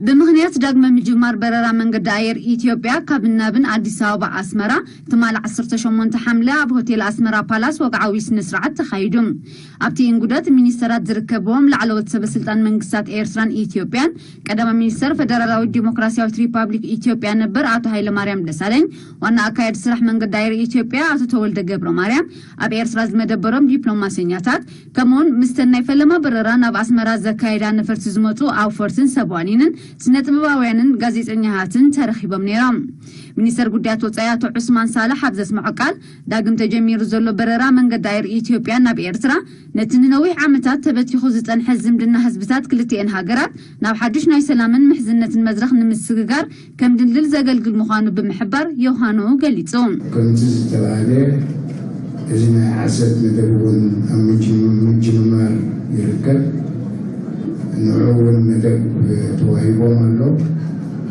ብምኽንያት ዳግመ ምጅማር በረራ መንገዲ ኣየር ኢትዮጵያ ካብ ናብን ኣዲስ ኣበባ ኣስመራ ትማሊ ዓሰርተ ሸሞንተ ሓምለ ኣብ ሆቴል ኣስመራ ፓላስ ወግዓዊ ስነ ስርዓት ተኻይዱ። ኣብቲ እንጉደት ሚኒስተራት ዝርከብዎም ላዕለዎት ሰበ ስልጣን መንግስታት ኤርትራን ኢትዮጵያን፣ ቀዳማይ ሚኒስተር ፈደራላዊት ዲሞክራሲያዊት ሪፓብሊክ ኢትዮጵያ ነበር ኣቶ ሃይለማርያም ደሳለኝ፣ ዋና ኣካያዲ ስራሕ መንገዲ ኣየር ኢትዮጵያ ኣቶ ተወልደ ገብረ ማርያም፣ ኣብ ኤርትራ ዝመደበሮም ዲፕሎማሰኛታት፣ ከምኡውን ምስተን ናይ ፈለማ በረራ ናብ ኣስመራ ዘካየዳ ነፈርቲ ዝመጹ ኣውፈርትን ሰብ ዋኒንን ስነ ጥበባውያንን ጋዜጠኛታትን ተረኺቦም ነይሮም። ሚኒስተር ጉዳያት ወጻኢ ኣቶ ዑስማን ሳልሕ ኣብ ዘስምዖ ቃል፣ ዳግም ተጀሚሩ ዘሎ በረራ መንገዲ ኣየር ኢትዮጵያ ናብ ኤርትራ፣ ነቲ ንነዊሕ ዓመታት ተበቲኹ ዝጸንሐ ዝምድና ህዝብታት ክልቲኤን ሃገራት ናብ ሓድሽ ናይ ሰላምን ምሕዝነትን መድረኽ ንምስግጋር ከም ድልድል ዘገልግል ምዃኑ ብምሕባር ዮሃኖ ገሊጹ። ከምቲ ዝተባህለ፣ እዚ ናይ ዓሰብ መደብ እውን ኣብ ምጅም-፣ ምጅምማር ይርከብ። ንዑ እውን መደብ ተዋሂቦም ኣሎ።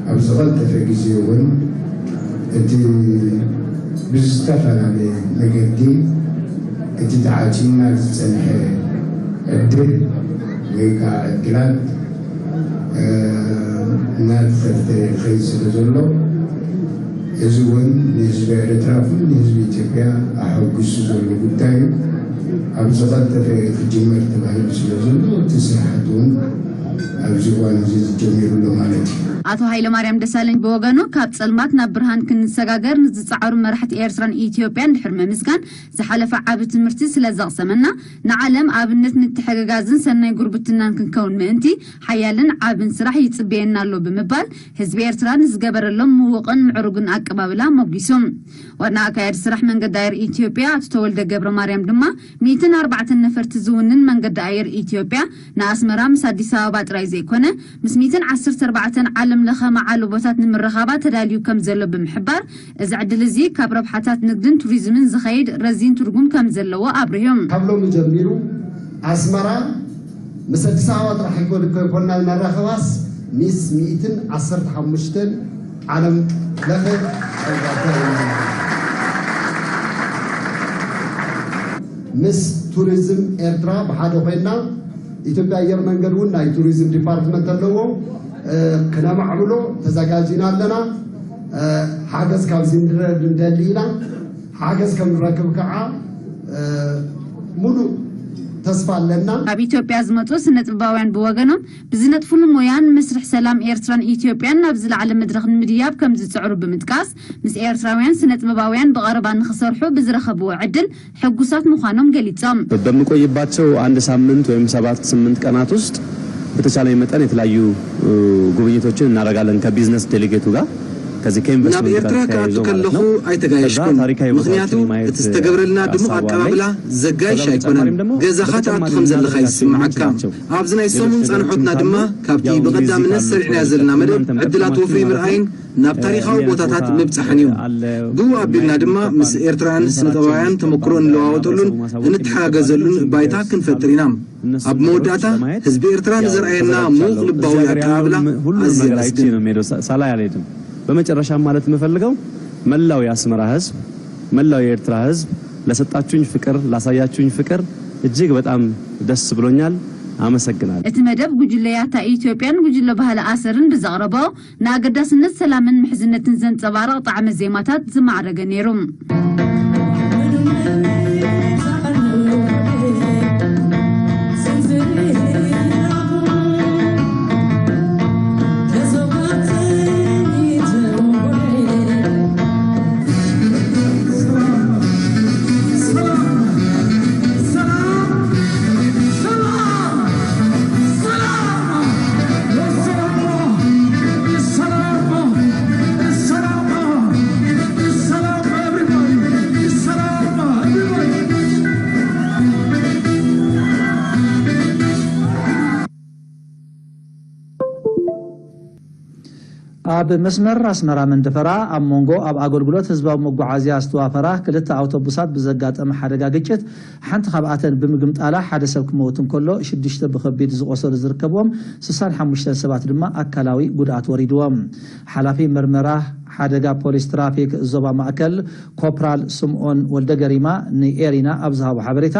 ኣብ ዝቐልጠፈ ግዜ እውን እቲ ብዝተፈላለየ መገዲ እቲ ተዓጺና ዝጸንሐ ዕድል ወይ ከዓ ዕድላት፣ እ፣ እናተፈተ ይኸይድ ስለ ዘሎ፣ እዚ እውን ንህዝቢ ኤርትራ፣ ኩሉ ንህዝቢ ኢትዮጵያ ኣሐጉሱ ዘሎ ጉዳይ እዩ። ኣብ ዝቐልጠፈ ክጅመር ተባሂሉ ስለ ዘሎ፣ እቲ ስራሓት እውን ኣብዚ እዋን እዚ ዝጀሚሩ ኣሎ ማለት እዩ። ኣቶ ሃይለማርያም ደሳለኝ ብወገኑ፣ ካብ ጸልማት ናብ ብርሃን ክንሰጋገር ንዝጸዓሩ መራሕቲ ኤርትራን ኢትዮጵያን ድሕሪ ምምስጋን፣ ዝሓለፈ ዓቢ ትምህርቲ ስለ ዘቕሰመና፣ ንዓለም ኣብነት ንትሕግጋዝን ሰናይ ጉርብትናን ክንከውን ምእንቲ፣ ሓያልን ዓብን ስራሕ ይጽበየና ኣሎ ብምባል፣ ህዝቢ ኤርትራ ንዝገበረሎም ምዉቕን ምዕሩግን ኣቀባብላ ሞጒሱ። ዋና ኣካያዲ ስራሕ መንገዲ ኣየር ኢትዮጵያ ኣቶ ተወልደ ገብረ ማርያም ድማ፣ ሚእትን ኣርባዕተን ነፈርቲ ዝውንን መንገዲ ኣየር ኢትዮጵያ ንኣስመራ ምስ ኣዲስ ኣበባ ጥራይ ዘይኮነ፣ ምስ ሚእትን ዓሰርተ ኣርባዕተን ዓለም ለኸ መዓልቦታት ንምርኻባ ተዳልዩ ከም ዘሎ ብምሕባር፣ እዚ ዕድል እዚ ካብ ረብሓታት ንግድን ቱሪዝምን ዝኸይድ ረዚን ትርጉም ከም ዘለዎ ኣብሪሁ። ካብ ሎሚ ጀሚሩ ኣስመራ ምስ ኣዲስ ኣበባ ጥራሕ ኣይኮን-፣ ኣይኮንና ንራኸባስ፣ ምስ ሚእትን ዓሰርተ ሓሙሽተን ዓለም ለኸ ምስ ቱሪዝም ኤርትራ ብሓደ ኮይና፣ ኢትዮጵያ ኣየር መንገድ እውን ናይ ቱሪዝም ዲፓርትመንት ኣለዎ፣ እ፣ ክነማዕብሎ ተዘጋጂና ኣለና። እ፣ ሓገዝ ካብዚ ንረ-፣ ንደሊ ኢና። ሓገዝ ከም ንረክብ ከዓ፣ እ፣ ሙሉእ ተስፋ ኣለና። ካብ ኢትዮጵያ ዝመጹ ስነ ጥበባውያን ብወገኖም፣ ብዝነጥፉሉ ሞያን መስርሕ ሰላም ኤርትራን ኢትዮጵያን ናብ ዝለዓለ መድረኽ ንምድያብ ከም ዝጽዕሩ ብምጥቃስ፣ ምስ ኤርትራውያን ስነ ጥበባውያን ብቐረባ ንኽሰርሑ ብዝረኸብዎ ዕድል ሕጉሳት ምዃኖም ገሊጾም። በምቆይባቸው አንድ ሳምንት ወይም ሰባት ስምንት ቀናት ውስጥ በተቻለኝ መጠን የተለያዩ፣ እ፣ ጉብኝቶችን እናደርጋለን ከቢዝነስ ዴሌጌቱ ጋር፣ ከዚህ ናብ ከኢንቨስትመንት ጋር ኤርትራ ተያይዞ ክኣቱ ማለት ከለኹ ነው። ከዛ ኣይተጋየሽኩን። ታሪካዊ ምኽንያቱ ቦታዎችን የማየት፣ እቲ ዝተገብረልና እ፣ ድሙቕ ሀሳቡ አለኝ። ኣቀባብላ ዘጋይሽ ከዛ በተጨማሪም ኣይኮነን። ደግሞ ገዛኻ በተጨማሪ ትኣቱ ከም ዘለኻ የምናደርጋቸው ይስምዓካ። ጉብኝቶች ናቸው። ኣብዚ ናይ ሌሎች ሰሙን ነገሮችም ጻንሖትና ካሉ ድማ ካብቲ ያው ብቐዳምነት ሙዚቃ ሰሪዕናዮ ዘለና መደብ ዕድላት ወፍሪ ምርኣይን ናብ እ፣ ታሪኻዊ ምን አይነት ቦታታት ቦታ ምብጻሕን እዩ። ኣለ? ብኡ ኣቢልና ድማ ምስ ኤርትራውያን ስነጥበባውያን ተመክሮ እንለዋወጠሉን እንተሓጋገዘሉን ባይታ ክንፈጥር ኢና። ኣብ መወዳእታ ህዝቢ ኤርትራ ንዘርኣየና ምዉቕ ልባዊ ኣቀባብላ ኣዝየ ኣመስግን። ሳላይ አልሄድም። በመጨረሻም ማለት የምፈልገው መላው የአስመራ ህዝብ፣ መላው የኤርትራ ህዝብ ለሰጣችሁኝ ፍቅር፣ ላሳያችሁኝ ፍቅር እጅግ በጣም ደስ ብሎኛል። አመሰግናለሁ። እቲ መደብ ጉጅለ ያታ ኢትዮጵያን ጉጅለ ባህሊ ኣሰርን ብዘቕረቦ፣ ንኣገዳስነት ሰላምን ምሕዝነትን ዘንጸባርቕ ጣዕመ ዜማታት ዝማዕረገ ነይሩ። ኣብ መስመር ኣስመራ መንደፈራ ኣብ መንጎ ኣብ ኣገልግሎት ህዝባዊ መጓዓዝያ ዝተዋፈራ ክልተ ኣውቶቡሳት ብዘጋጠመ ሓደጋ ግጭት፣ ሓንቲ ካብኣተን ብምግምጣላ ሓደ ሰብ ክመውት እንከሎ፣ ሽዱሽተ ብኸቢድ ዝቖሰሉ ዝርከብዎም፣ ስሳን ሓሙሽተን ሰባት ድማ ኣካላዊ ጉድኣት ወሪድዎም። ሓላፊ መርመራ ሓደጋ ፖሊስ ትራፊክ ዞባ ማእከል ኮፕራል ስምኦን ወልደገሪማ ንኤሪና ኣብ ዝሃቦ ሓበሬታ፣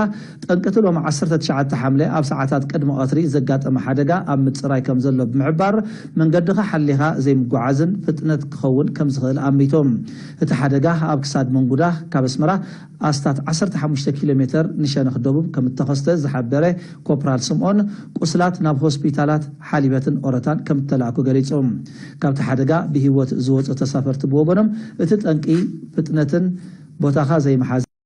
ጠንቅቲ ሎሚ ዓሰርተ ትሽዓተ ሓምለ ኣብ ሰዓታት ቅድሚ ቀትሪ ዘጋጠመ ሓደጋ ኣብ ምጽራይ ከም ዘሎ ብምሕባር፣ መንገድኻ ሓሊኻ ዘይምጉዓዝን ፍጥነት ክኸውን ከም ዝኽእል ኣሚቶም። እቲ ሓደጋ ኣብ ክሳድ መንጉዳ ካብ ኣስመራ ኣስታት ዓሰርተ ሓሙሽተ ኪሎ ሜተር ንሸነኽ ደቡብ ከም እተኸስተ ዝሓበረ ኮፕራል ስምኦን፣ ቁስላት ናብ ሆስፒታላት ሓሊበትን ኦረታን ከም እተላእኩ ገሊጹ። ካብቲ ሓደጋ ብህይወት ዝወጹ ተሳፈርቲ ብወገኖም፣ እቲ ጠንቂ ፍጥነትን ቦታኻ ዘይምሓዝ